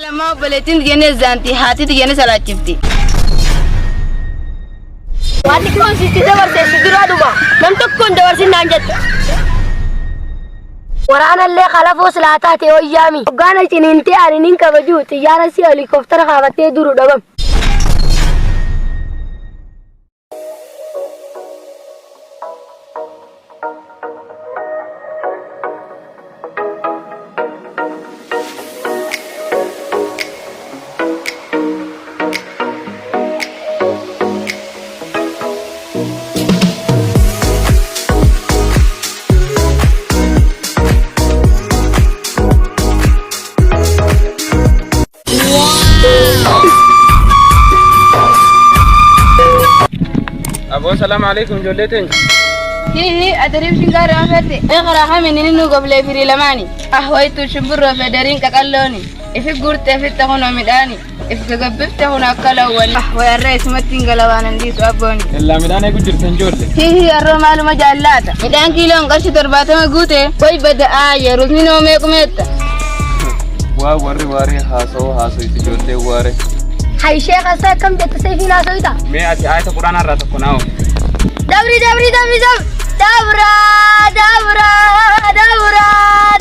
Lammaa obboleettiin tiyya zaanti haati tiyya ni salaachifti. Waan xiqqoon sitti dabarse si duraa dhuma. Nam tokkoon dabarsin naan jette. Waraanallee kalafoo silaa taate wayyaami. Hoggaana ciniintee ani nin kabaju xiyyaara si helikooftara kaafattee duru dhabam. Aboo salaam alaikum ijoollee teenya. Hihi atariif shingaara fedhe. Eqra hamini nu goblee firii lamaani. Ah waytu shimbirroo federiin qaqallooni. Ifi guurte fitta kunoo midhaani. If gagabbifte kun akka lawwani. Ah wayarra isumatti hin galawaan hin dhiisu abbooni. Illaa midhaan eegu jirtan ijoollee. Hihi harroo maaluma jaallaata. Midhaan kiiloon qarshii 70 guute. Way bada'aa yerusni noo meequmeetta. Waa warri waaree haasa'oo haasoyti ijoollee waaree. Hay sheekh asa akkam jette seefiin haasoyta. Mee ati aayata quraanaa irraa tokko naa oomi. Dabri dabri dabri dabri. Dabra dabra dabra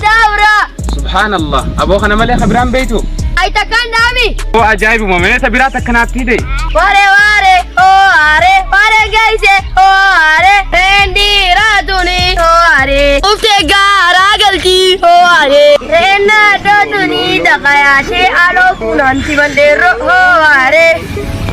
dabra. Subhaanallah. Aboo kana malee ka biraan beeytu. Ay takkaan dhaami. Oo ajaa'ibuma mee ta biraa takka naatti hide. Ware ware oh are ware geesse oh are rendira tuni oh are ufte gara galti oh are renna dotuni daqayaashe alo kunanti bandeero oh are.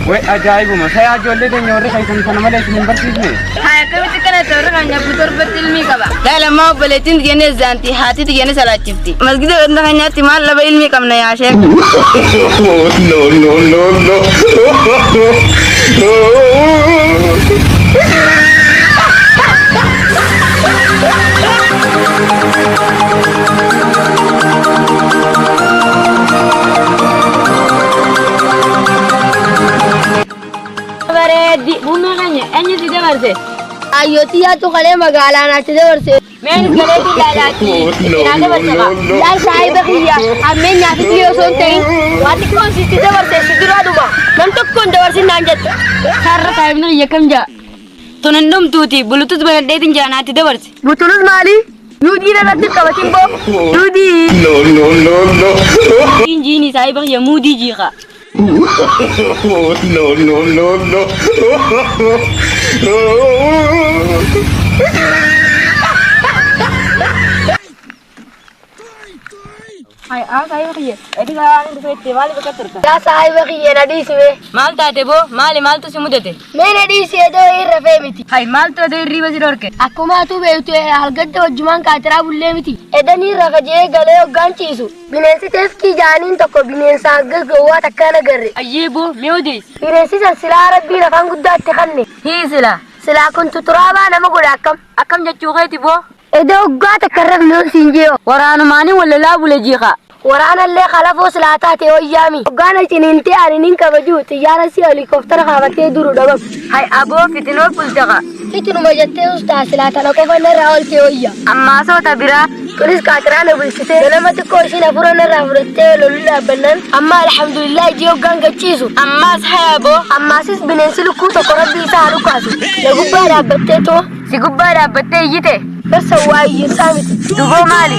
Way ajaa'ibuma sayaa ijoollee teenya warri keessan kana malee isin hin barsiisne. Haa akkamitti kana ta'u kan nyaabbu torbatti ilmii qaba. Laa lammaa obboleettiin tiyya ni zaanti haati tiyya ni salaachifti. Masgida ganda keenyaatti maal laba ilmii qabna yaa sheek. No, no, no, no. Bareeddi muummee keenya eenyu si dabarse? Ayyootii yaatu kalee magaalaa naatti dabarse. Meenis galeetii ilaalaatti No, naa no, dabarse no, kaa. no. Laal saahiba kiyya ammeenyaa fi kiyya osoo hin ta'in waan xiqqoon sitti dabarse si duraa dhuma. Nam tokkoon dabarsin naan jette. Har'a saahibni kiyya kam ja'a? Tun hin dhumtuuti bulutus banadheetiin ja'a naatti dabarse. Butulus maali? Yuudii irratti qabatin boo. Yuudii. No, no, no, no. Injiinii saahiba kiyya muudii jiiqa. No, no, no, no. Haa saahiba kiyya edii waan hin dhufeette maaliif akka turta? Yaa saahiba kiyya na dhiisime. Maal taate boo maali maaltu si mudate? Mee na dhiisi edoo irra fee miti. Hay maaltu adoo hirriiba si dhorke? Akkuma atuu beektu halgadda wajjumaan kaatiraa bullee miti. Edanii rafa jee galee hoggaan ciisu. Bineensi teefkii jaaniin tokko bineensa hanga gowwaa takkaan agarre. Ayyee boo mee odeessi? Bineensi san silaa rabbiin afaan guddaa itti kanne. Hii silaa. Silaa kun tuturaabaa nama godha akkam. Akkam jechuu keeti boo? Edoo hoggaa takka rafne ol siin jeeyo. Waraanumaanii wallalaa bule jiiqa. Waraanallee kalafoo silaa taate wayyaami. Hoggaana ciniintee ani nin kabaju xiyyaara si helikooftara kaafattee duru dhabam. Hay aboo fitinoo bultaqa. Fitinuma jettee ustaa silaa tana qofa narraa oltee wayya. Ammaasota biraa. Kunis qaaxiraa na bulchitee ganama xiqqoo ishiin hafuura narraa fudhattee loluu dhaabbannaan amma alhamdulillah ijii hoggaan gachiisu. Ammaas hay aboo. Ammaasis bineensi lukkuu tokko rabbi isaa haa lukkaasu. Na gubbaa dhaabbattee too. Si gubbaa dhaabbattee iyyite. Barsa waa iyyinsaa miti. Duboo maali?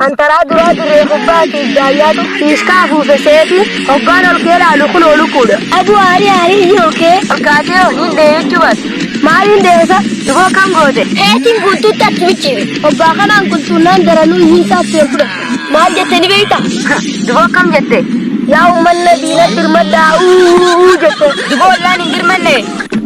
Antaraa duraa dirree kubbaatiif daayyaatu fiishkaa afuufe seeti hoggaan ol kee laalu kunoo lukkuudha. Aduu aarii aarii iyyi ol kee. Ol kaatee hoo niin dhee jechuu baate. Maaliin deemsa? Duboo kam goote? Heetiin guutuutti achi micciire. Hoggaa kanaan qulxunnaan daranuu iyyinsaa itti ol fudhate. Maal jette ni beektaa? Duboo kam jette? Yaa uummanna diina dirmadhaa uuu jette. Duboo ollaan hin dirmanne.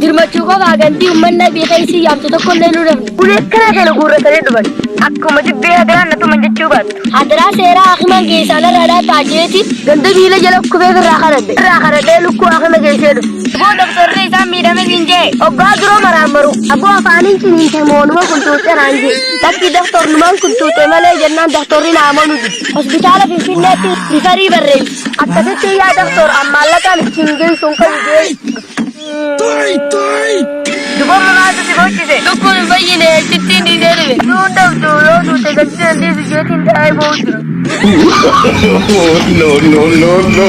Dirmachuu qofaa gandii uummanni nabii keessi yaamtu tokko illee nu dhabne. Ulee kana kana guurratanii dhufan. Akkuma jibbee hadiraan na tuman jechuu baattu. Hadiraa seeraa hakiman keessaa narraa dhaataa jeeti ganda miila jala kufee irraa kadhadhe. Irraa kadhadhee lukkuu hakima geessee dhufe. Duboo doktorri isaan miidhame siin jee. Hoggaa duroo maraammaru. Aboo afaaniin ciniinte moonuma kuntuuxxe naan jee. Lakki doktornumaan kuntuuxxe malee jennaan doktorri naa amanu dide. Hospitaala Finfinneetti rifarii barreesse. Akkasitti yaa doktor an maallaqaan ittiin geessu hin qabu jee. Borru maaltu si boochise? Lukkuun hin fayyine achittiin dhiisee dhufe. Duun dhabdu yoo duute galchuu dandeessu jeetiin taa'ee boo'u jira. No, no, no, no.